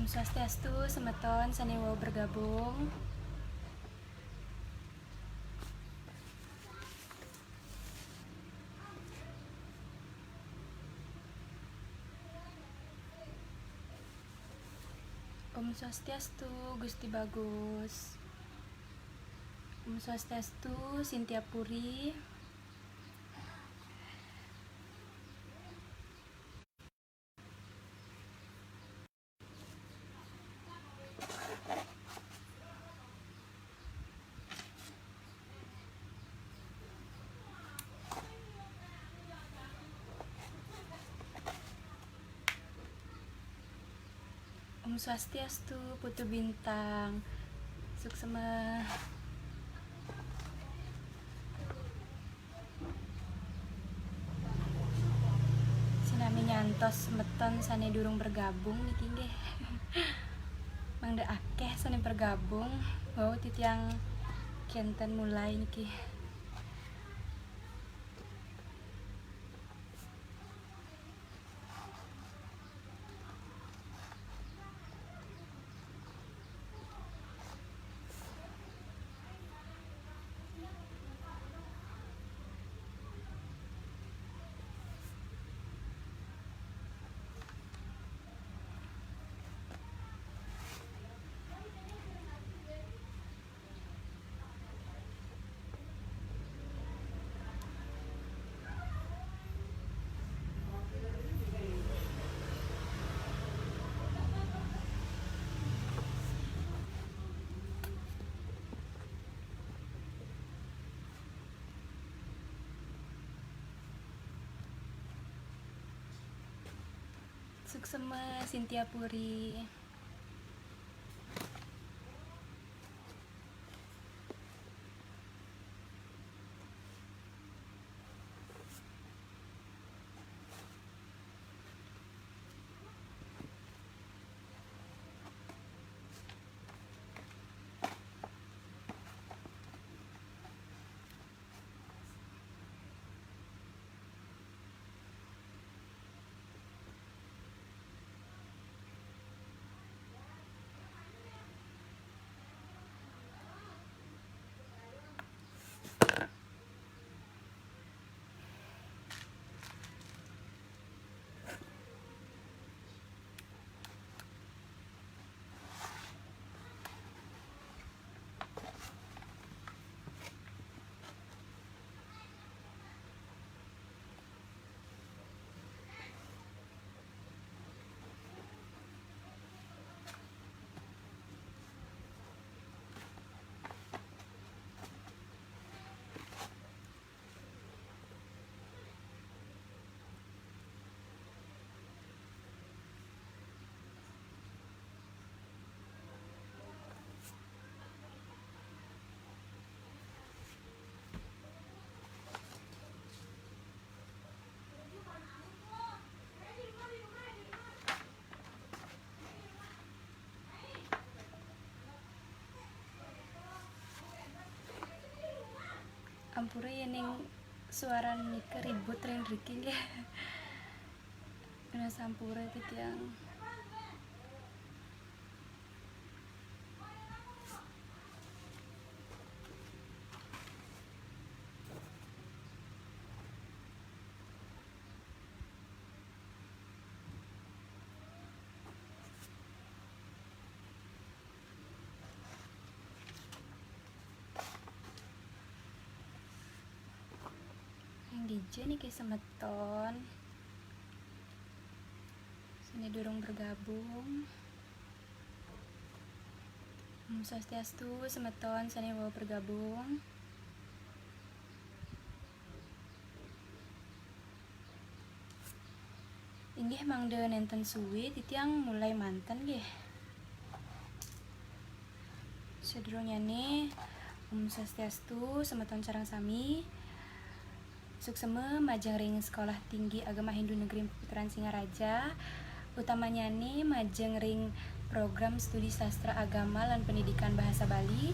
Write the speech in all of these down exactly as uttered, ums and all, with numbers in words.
Swastiastu, semeton sane wau bergabung. Om Swastiastu, Gusti Bagus. Om Swastiastu, Sintia Puri. Om Swastiastu, Putu Bintang. Suksema. Sinami nyantos semeton sane durung bergabung niki nggih. Mangda akeh sane bergabung, wau titiang kenten mulai niki. Suksema, Sintia Puri. Ampura yening suaran nika ribut ring mriki nggih. Nunas ampura titiang. Inggih niki semeton sane durung bergabung. Om Swastiastu, semeton sane wau bergabung. Inggih, mangda nenten suwe titiang mulai manten nggih. Sadurungnyane, Om Swastiastu, semeton sareng sami. Suksema majeng ring Sekolah Tinggi Agama Hindu Negeri Peputaran Singaraja, utamanyane majeng ring program studi sastra agama lan pendidikan bahasa Bali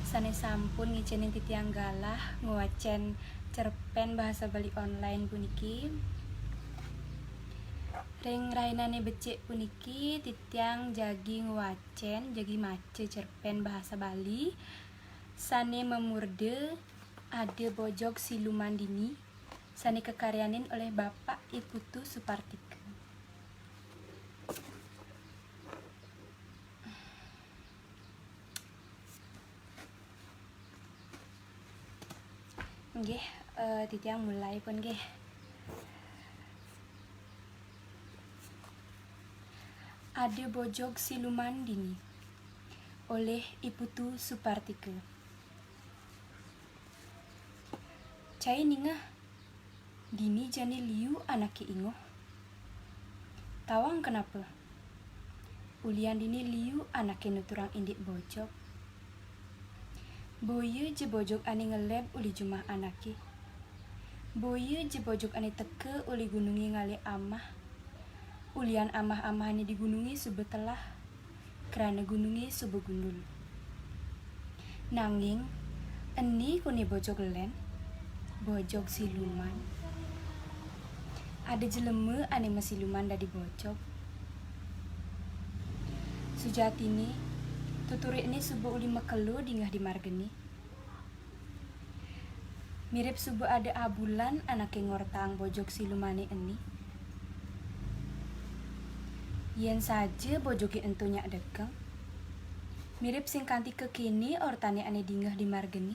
sane sampun ngicenin titiang galah ngwacen cerpen bahasa Bali online puniki. Ring rahinané becik puniki, titiang jagi ngwacén, jagi maca cerpén bahasa Bali sané mamurda Ada Bojog Siluman Dini, sané kakaryanin oleh Bapak I Putu Supartika. Nggih, eh, titiang mulai pun nggih. Ada Bojog Siluman Dini, oleh I Putu Supartika. Cai ningeh, dini jani liu anaké inguh. Tawang kenapa? Ulian dini liu anaké nuturang indik bojog. Boya ja bojog ané ngeleb uli jumah anaké. Boya ja bojog ané teka uli gunungé ngalih amah. Ulian amah-amahané di gunungé suba telah, krana gunungé suba gundul. Nanging, eni koné bojog lén, bojog siluman. Ada jelema ané masiluman dadi bojog. Sujatiné, tuturikné suba uli makelo dingeh di margané. Mirib suba ada abulan anaké ngortaang bojog silumané eni. Yén saja bojogé ento nyak degeng, mirib sing kanti kekéné ortané ané dingeh di margané.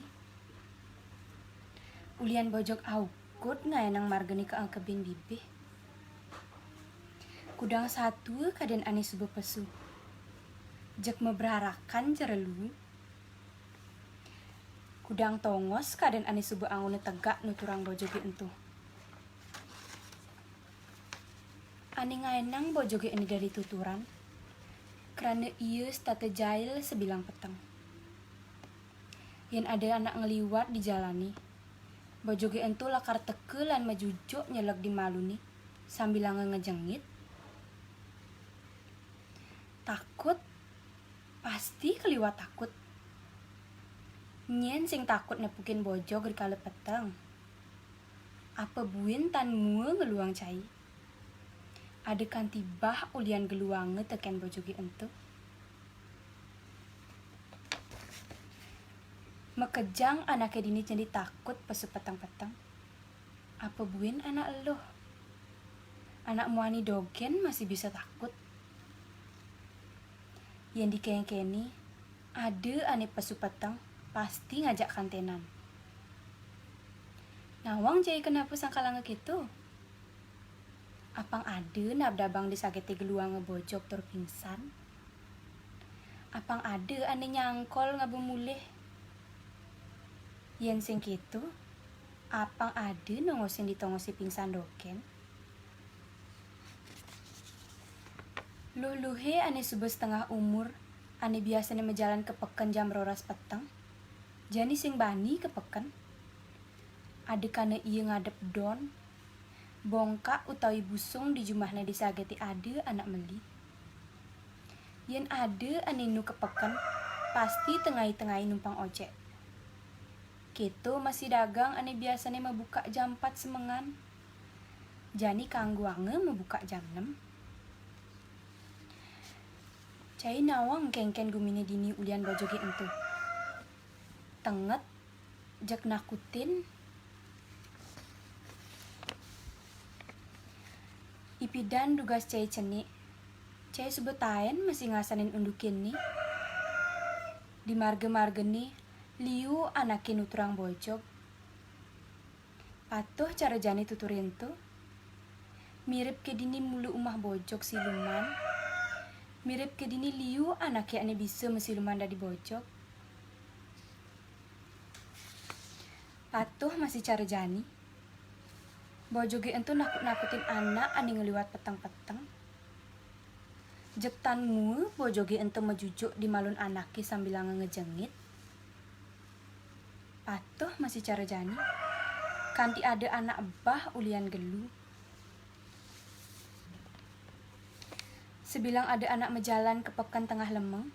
Ulian bojog aukud ngaénang margané kaengkebin bibih. Kudang satua kadén ané suba pesu. Jeg mabrarakan cara luung. Kudang tongos kadén ané suba anggoné tegak nuturang bojogé ento. Ané ngaénang bojogé eni dadi tuturan, krana ia setata jail sabilang peteng. Yén ada anak ngliwat di jalané, bojogé ento lakar teka lan majujuk nyeleg di maluné, sambilanga ngejengit. Takut, pasti kaliwat takut. Nyén sing takut nepukin bojog rikala peteng? Apa buin tan mua ngeluang cai? Ada kanti bah ulian geluanga tekén bojogé ento. Makejang anaké dini jani takut pesu peteng-peteng. Apa buin anak eluh? Anak muani dogén masih bisa takut. Yén dikéngkéni, ada ané pesu peteng pasti ngajak kanténan. Nawang cai kenapa sangkalanga kéto? Apang ada nabdabang di sakété geluanga bojog tur pingsan? Apang ada ané nyangkol ngaba mulih? Yén sing kéto, apang ada nongosin di tongosé pingsan dogén? Luh-luhé ané suba setengah umur, ané biasané majalan ka peken jam roras peteng, jani sing bani ka peken. Ada kana ia ngadep don, bongkak utawi busung di jumahné di sakété ada anak meli. Yén ada ané nu ka peken, pasti tengai-tengai numpang ojek. Kéto masih dagang ané biasané mabukak jam empat semengan. Jani kanggoanga mabukak jam enem. Cai nawang kénkén guminé dini ulian bojogé ento. Tenget, jeg nakutin. Ipidan dugas cai cenik. Cai suba taén masih ngasanin unduké né. Di marga-margané, liu anaké nuturang bojog. Patuh cara jani tuturé ento. Mirib ké dini mula umah bojog siluman. Mirib ké dini liu anaké ané bisa masiluman dadi bojog. Patuh masih cara jani. Bojogé ento nakut-nakutin anak ané ngliwat peteng-peteng. Jeg tan mua bojogé ento majujuk di malun anaké sambilanga ngejengit. Patuh masih cara jani. Kanti ada anak bah ulian gelu. Sabilang ada anak majalan ka peken tengah lemeng,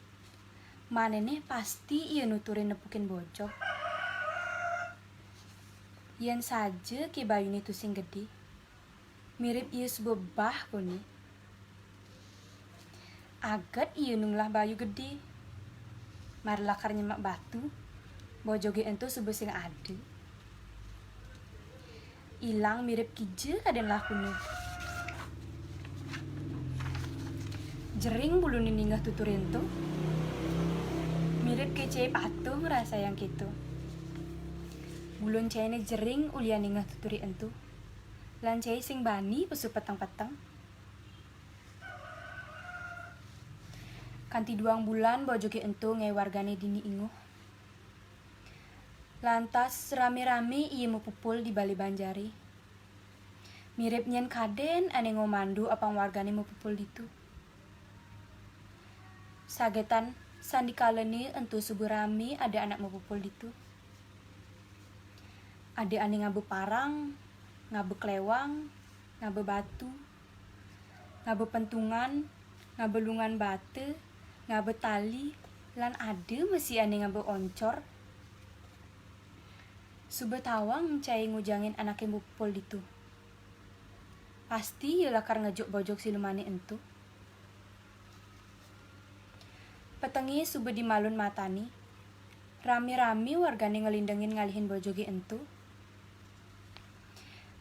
manéné pasti ia nuturin nepukin bojog. Yén saja ké bayuné tusing gedé, mirib ia suba bah koné, Aget ia nunglah bayu gedé. Mar lakar nyemak batu, bojoge ento suba sing ada. Ilang mirip kija kaden lakune. Jering bulune ningeh tuture ento. Mirip kece patuh ngrasayang keto. Bulun caine jering ulian ningeh tuturi ento. Lan cai sing bani pesu peteng-peteng. Kanti duang bulan bojoge ento ngae wargane dini inguh. Lantas rame-rame ia mapupul di bale banjare. Mirip nyen kaden ane ngomando apang wargane mapupul ditu. Sagetan sandikalane ento suba rame ada anak mapupul ditu. Ada ane ngaba parang, ngaba klewang, ngaba batu, ngaba pentungan, ngaba lungan bata, ngaba tali, lan ada masi ane ngaba oncor. Suba tawang cai ngujangin anake mupul ditu. Pasti ia lakar ngejuk bojog silumane ento. Petenge suba di malun matani, rame-rame wargane ngelindengin ngalihin bojoge ento.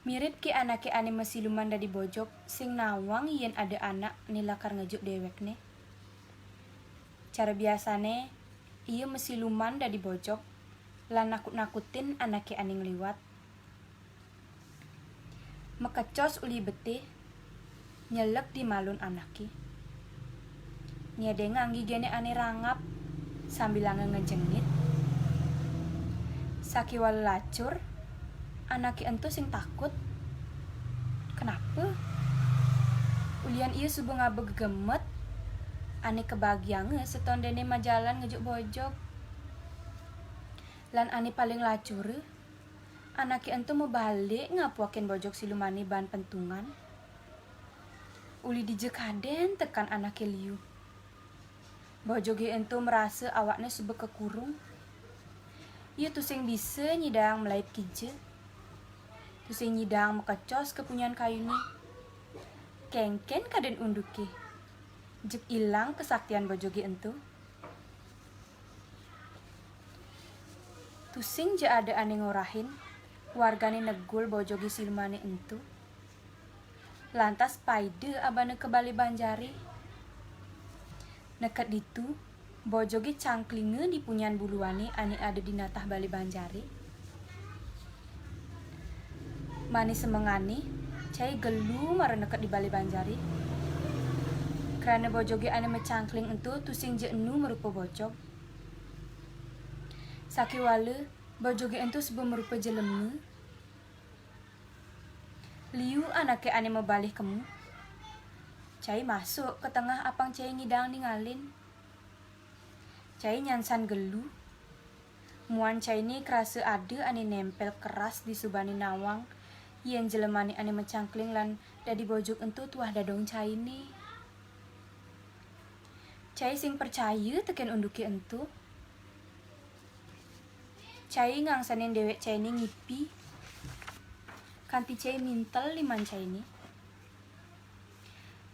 Mirip ke anake ane masiluman dadi bojog sing nawang yen ada anak ne lakar ngejuk dewekne. Cara biasane, ia masiluman dadi bojog lan nakut-nakutin anake ane ngliwat. Makecos uli betih, nyelek di malun anake. Ngedengang gigene ane rangap, sambilanga ngejengit. Sakewala lacur, anake ento sing takut. Kenapa? Ulian ia suba ngaba gegemet, ane kebagianga seton dene majalan ngejuk bojog. Lan ane paling lacura, anake ento mabalik ngapuakin bojog silumane baan pentungan. Uli dija kaden tekan anake liu. Bojoge ento marasa awakne suba kakurung. Ia tusing bisa nyidang malaib kija. Tusing nyidang makecos ka punyan kayune. Kenken kaden unduke. Jeg ilang kasaktian bojoge ento. Tusing ja ada ane ngorahin, wargane negul bojoge silumane ento. Lantas paida abana ka bale banjare. Neked ditu, bojoge cangklinga di punyan buluane ane ada di natah bale banjare. Mane semengane, cai gelu mara neked di bale banjare. Krana bojoge ane macangkling ento tusing ja enu marupa bojog. Sakewala, bojoge ento suba marupa jelema. Liu anake ane mabalih kemu. Cai masuk ka tengah apang cai ngidang ningalin. Cai nyansan gelu. Muan caine krasa ada ane nempel keras di subane nawang, yen jelemane ane macangkling lan dadi bojog ento tuah dadong caine. Cai sing percaya teken unduke ento. Cai ngangsanin dewek caine ngipi. Kanti cai mintel liman caine.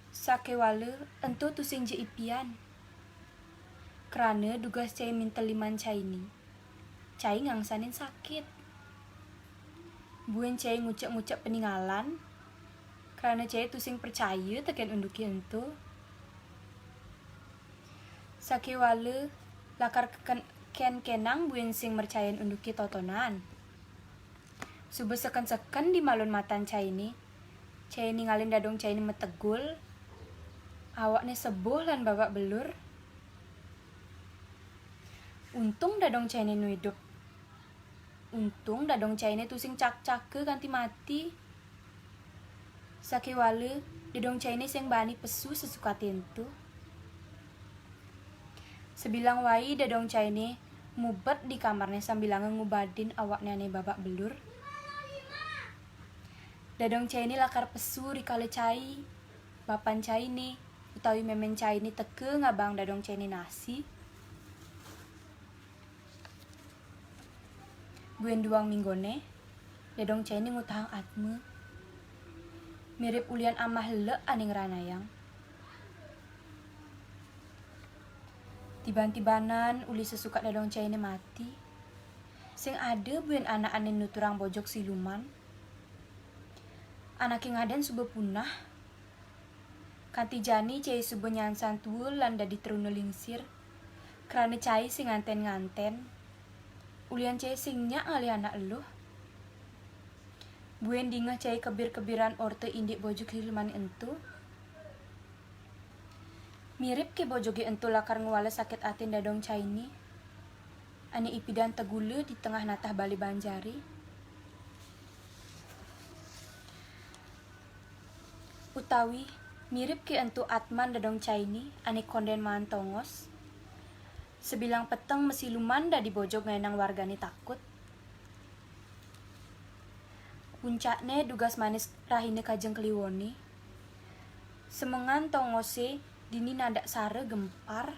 Sakewala ento tusing ja ipian. Krana dugas cai mintel liman caine, cai ngangsanin sakit. Buin cai ngucek-ngucek paningalan, krana cai tusing percaya teken unduke ento. Sakewala lakar keken-, ken-kenang buin sing mercayan unduke totonan. Suba seken-seken di malun matan caine. Cai ningalin dadong caine mategul. Awakne seboh lan babak belur. Untung dadong caine nu idup. Untung dadong caine tusing cakcaka kanti mati. Sakewala, dadong caine sing bani pesu sesukate ento. Sabilang wai dadong caine mubet di kamarne sambilanga ngubadin awakne ane babak belur. Dadong caine lakar pesu rikala cai, bapan caine, utawi memen caine teka ngabang dadong caine nasi. Buin duang minggone, dadong caine ngutahang atma. Mirip ulian amah lek ane ngranayang. Tiban-tibanan uli sasukat dadong cainé mati. Sing ada buin anak ané nuturang bojog siluman. Anaké ngadén suba punah. Kanti jani cai suba nyansan tua lan dadi truna lingsir. Krana cai sing ngantén-ngantén. Ulian cai sing nyak ngalih anak eluh. Buin dingeh cai kebir-kebiran orta indik bojog siluman ento. Mirip ké bojogé ento lakar ngwala sakit atin dadong cainé. Ané ipidan tegula di tengah natah balé banjaré. Utawi mirip ké ento atman dadong cainé ané kondén maan tongos. Sabilang peteng masiluman dadi bojog ngaénang wargané takut. Puncakné dugas manis rahina Kajeng Kliwoné. Semengan tongosé dini nandak sara gempar.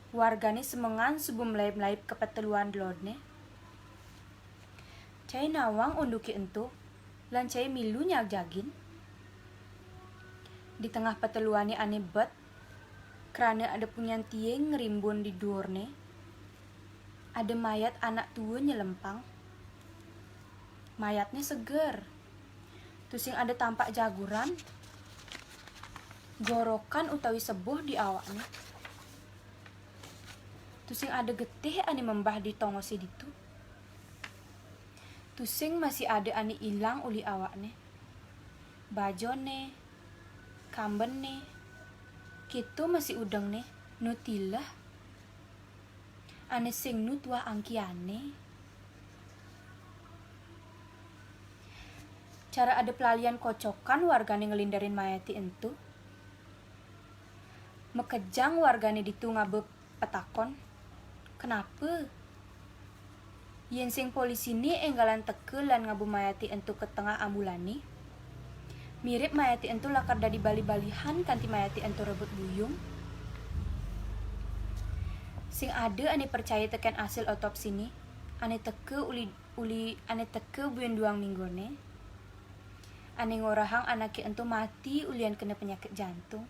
Wargané semengan suba melaib-melaib ka peteluan delodné. Cai nawang unduké ento, lan cai milu nyagjagin. Di tengah peteluané ané bet, krana ada punyan tiing ngrimbun di duurné, ada mayat anak tua nyelempang. Mayatné seger. Tusing ada tampak jaguran, gorokan utawi sebuh di awakné. Tusing ada getih ané membah di tongosé ditu. Tusing masih ada ané ilang uli awakné. Bajoné, kambenné, kéto masih udengné, nu tileh. Ané sing nu tuah angkiané. Cara ada pelalian kocokan wargané nglinderin mayaté ento. Makejang wargané ditu ngaba patakon, "Kenapa?" Yén sing polisiné énggalan teka lan ngaba mayaté ento ka tengah ambulané, mirip mayaté ento lakar dadi bali-balihan kanti mayaté ento rebut buyung. Sing ada ané percaya tekén asil otopsiné, ané teka uli, uli, ané teka buin duang mingguné, ané ngorahang anaké ento mati ulian kena penyakit jantung.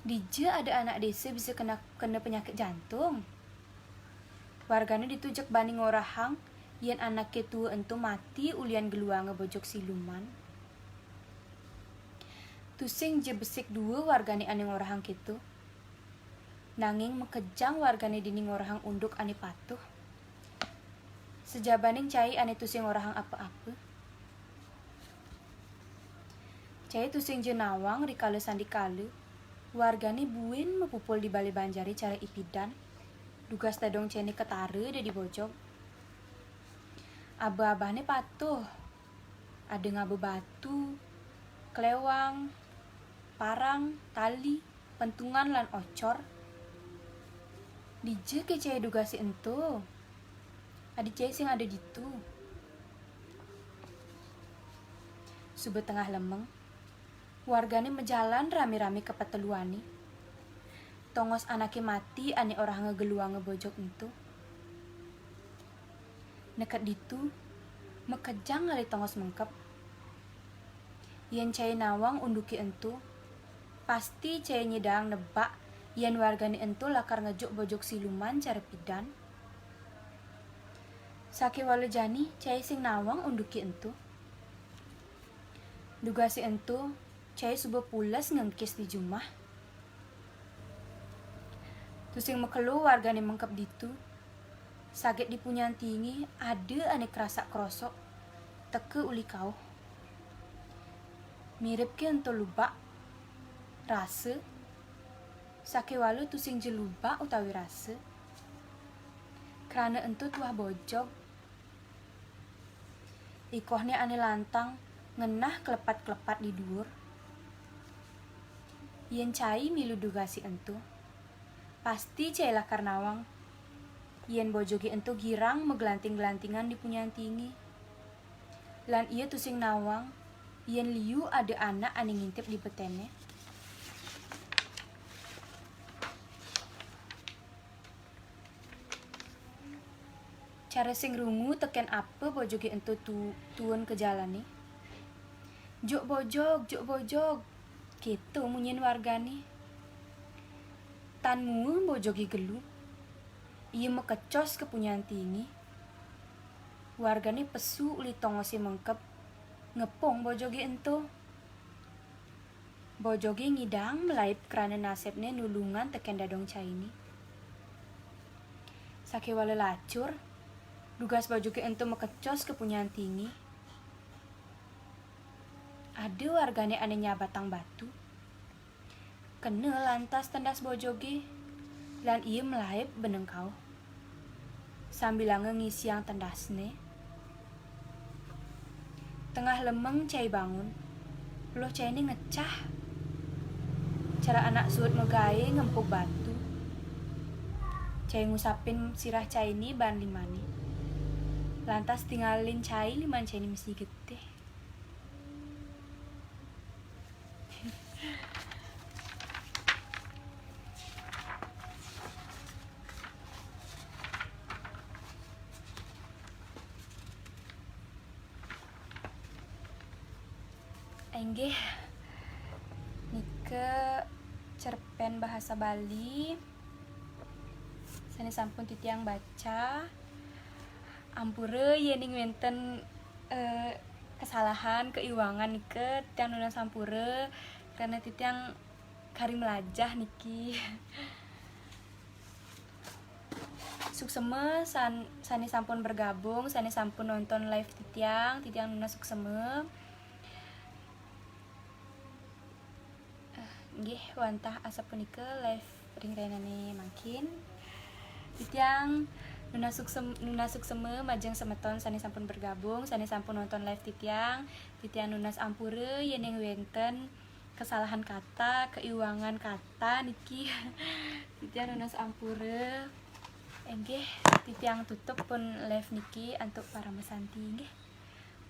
Dija ada anak désa bisa kena, kena penyakit jantung? Wargané ditu jeg bani ngorahang yén anaké tua ento mati ulian geluanga bojog siluman. Tusing ja besik dua wargané ané ngorahang kéto. Nanging makejang wargané dini ngorahang unduk ané patuh. Sajabaning cai ané tusing ngorahang apa-apa. Cai tusing ja nawang rikala sandikala wargané buin mapupul di balé banjaré cara ipidan, dugas dadong cainé ketara dadi bojog. Abah-abahné patuh. Ada ngaba batu, klewang, parang, tali, pentungan lan ocor. Dija ké cai dugasé ento? Adi cai sing ada ditu. Suba tengah lemeng, wargané majalan rami-rami ka peteluané. Tongos anaké mati ané orahanga geluanga bojog ento. Neked ditu, makejang ngalih tongos mengkeb. Yén cai nawang unduké ento, pasti cai nyidaang nebak yén wargané ento lakar ngejuk bojog siluman cara pidan. Sakéwala jani cai sing nawang unduké ento. Dugasé ento, cai suba pules ngengkis di jumah. Tusing makelo wargané mengkeb ditu. Saget di punyan tiingé ada ané krasak-krosok, teka uli kauh. Mirip ké ento lubak, rasa, sakéwala tusing ja lubak utawi rasa. Krana ento tuah bojog. Ikohné ané lantang ngenah klepat-klepat di duur. Yén cai milu dugasé ento, pasti cai lakar nawang. Yén bojogé ento girang maglanting-glantingan di punyan tiingé. Lan ia tusing nawang, yén liu ada anak ané ngintip di beténné. Cara sing rungu tekén apa bojogé ento tu-, tuun ka jalané. "Juk bojog, juk bojog," kéto munyin wargané. Tan mua bojoge gelu. Ia makecos ka punyan tingi. Wargane pesu uli tongose mengkeb, ngepung bojoge ento. Bojoge ngidang malaib krana nasebne nulungan teken dadong caini. Sakewala lacur, dugas bojoge ento makecos ka punyan tingi. Ada wargane ane nyabatang batu. Kena lantas tendas bojoge, lan ia malaib beneng kauh. Sambilanga ngisiang tendasne. Tengah lemeng cai bangun, peluh caine ngecah. Cara anak suud magae ngempug batu. Cai ngusapin sirah caine baan limane. Lantas tingalin cai liman caine mesti getih. Inggih, nika cerpen bahasa Bali sane sampun titiang baca. Ampura yening wenten, eh, kesalahan, keiwangan nika, titiang nunas ampura, karena titiang kari melajah niki. Suksema san-, sane sampun bergabung, sane sampun nonton live titiang, titiang nunas suksema. Eh, nggih, wantah asapunika live ring rahinane mangkin. Titiang nunas suksem-, nunas suksema majeng semeton sane sampun bergabung, sane sampun nonton live titiang. Titiang nunas ampura yening wenten kesalahan kata, keiwangan kata niki. Titiang nunas ampura. Inggih, titiang tutup pun live niki antuk parama santi nggih.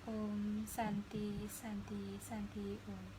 Om Santi, Santi, Santi, Om.